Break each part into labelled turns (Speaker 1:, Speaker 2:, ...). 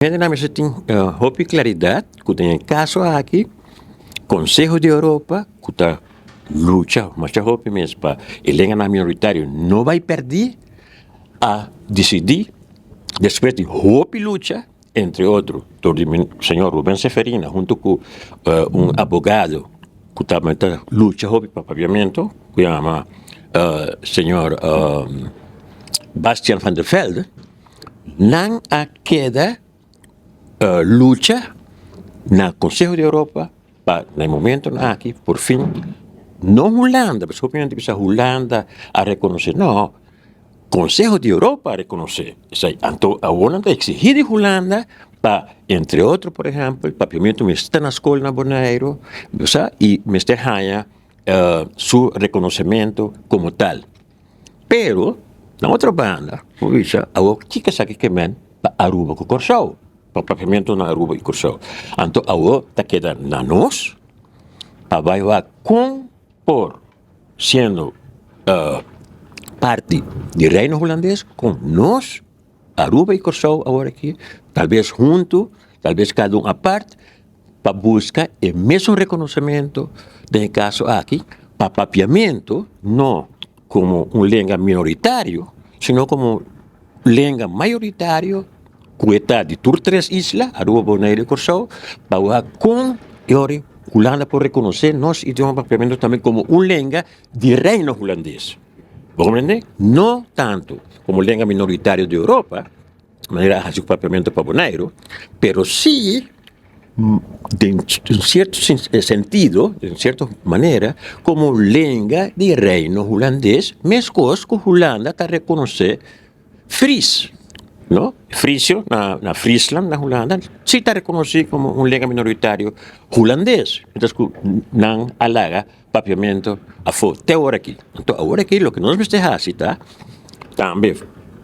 Speaker 1: Hendenan mester tin hopi claridad cu den e caso aki Conseho di Europa cu ta lucha masha hopi mes pa e lenganan minoritario no bay perdi a dicidi despues di hopi lucha entre otro door di señor Ruben Seferina hunto cu un abogado cu ta lucha hopi pa papiamento cu yama señor Bastian van der Velde. Nan a keda lucha na Conseho di Europa pa na e momentonan aki por fin no Hulanda, pasobra hopi hende ta bisa Hulanda a rekonosé, no, Conseho di Europa a rekonosé esei. Anto awor nan ta eksihí di Hulanda pa entre otro por ehèmpel papiamentu mester ta na skol na Boneiru bo sa i mester haña su rekonosementu komo tal. Pero, na otro banda, bo bisa awor kiko esaki ke men pa Aruba ku Kòrsou, pa papiamentu na Aruba i Kòrsou. Anto awor ta keda na nos pa bai wak kon por siendo parti di Reino Hulandes kon nos Aruba i Kòrsou awor aki, talbes huntu, talbes kada un apart, pa buska e mesun rekonosementu den e kaso aki pa papiamentu, no komo un lenga minoritario, sino komo lenga mayoritario ku e ta di tur tres isla, Aruba, Boneiru i Kòrsou, pa wak kon e ora Hulanda por rekonosé nos idioma papiamentu tambe komo un lenga di Reino Hulandes. Bo komprende? No tantu komo lenga minoritario di Europa, manera a hasi ku papiamentu pa Boneiru, pero sí den un sierto sentido, den sierto manera, komo lenga di Reino Hulandes, meskos ku Hulanda ta rekonosé Fries, no? Frisio na Friesland, na Hulanda, sí ta rekonosí komo un lenga minoritario hulandes, mientras ku nan a laga papiamentu afó te awor aki. Anto awor aki loke nos mester hasi ta tambe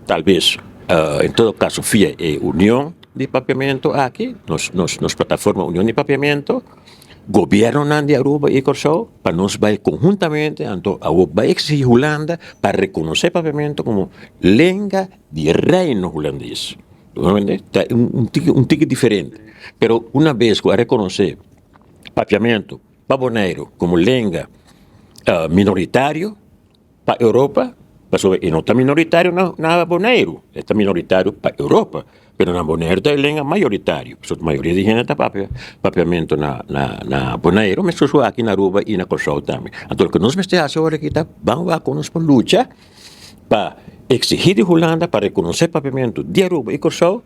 Speaker 1: talbes en todo kaso via e union di papiamentu aki, nos nos nos plataforma union di papiamentu, gobiernonan di Aruba i Kòrsou pa nos bai konhuntamente anto awor bai eksihí Hulanda pa rekonosé papiamentu komo lenga di Reino Hulandes. Ta un tiki un tiki diferente pero una bes ku a rekonosé papiamentu pa Boneiru komo lenga minoritario pa Europa, pasobra e no ta minoritario na Boneiru, e ta minoritario pa Europa, pero na Boneiru ta e lenga mayoritario, pasobra mayoria di hende ta papia papiamentu na Boneiru, meskos ku aki na Aruba i na Kòrsou tambe. Anto loke nos mester hasi ora aki ta ban wak ku nos por lucha pa eksihí di Hulanda pa rekonosé papiamentu di Aruba i Kòrsou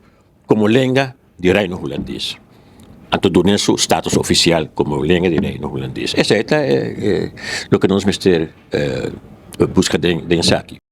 Speaker 1: komo lenga di Reino Hulandes. Anto duna su status ofisial komo lenga di Reino Hulandes. Esei ta loke nos mester buska den esaki.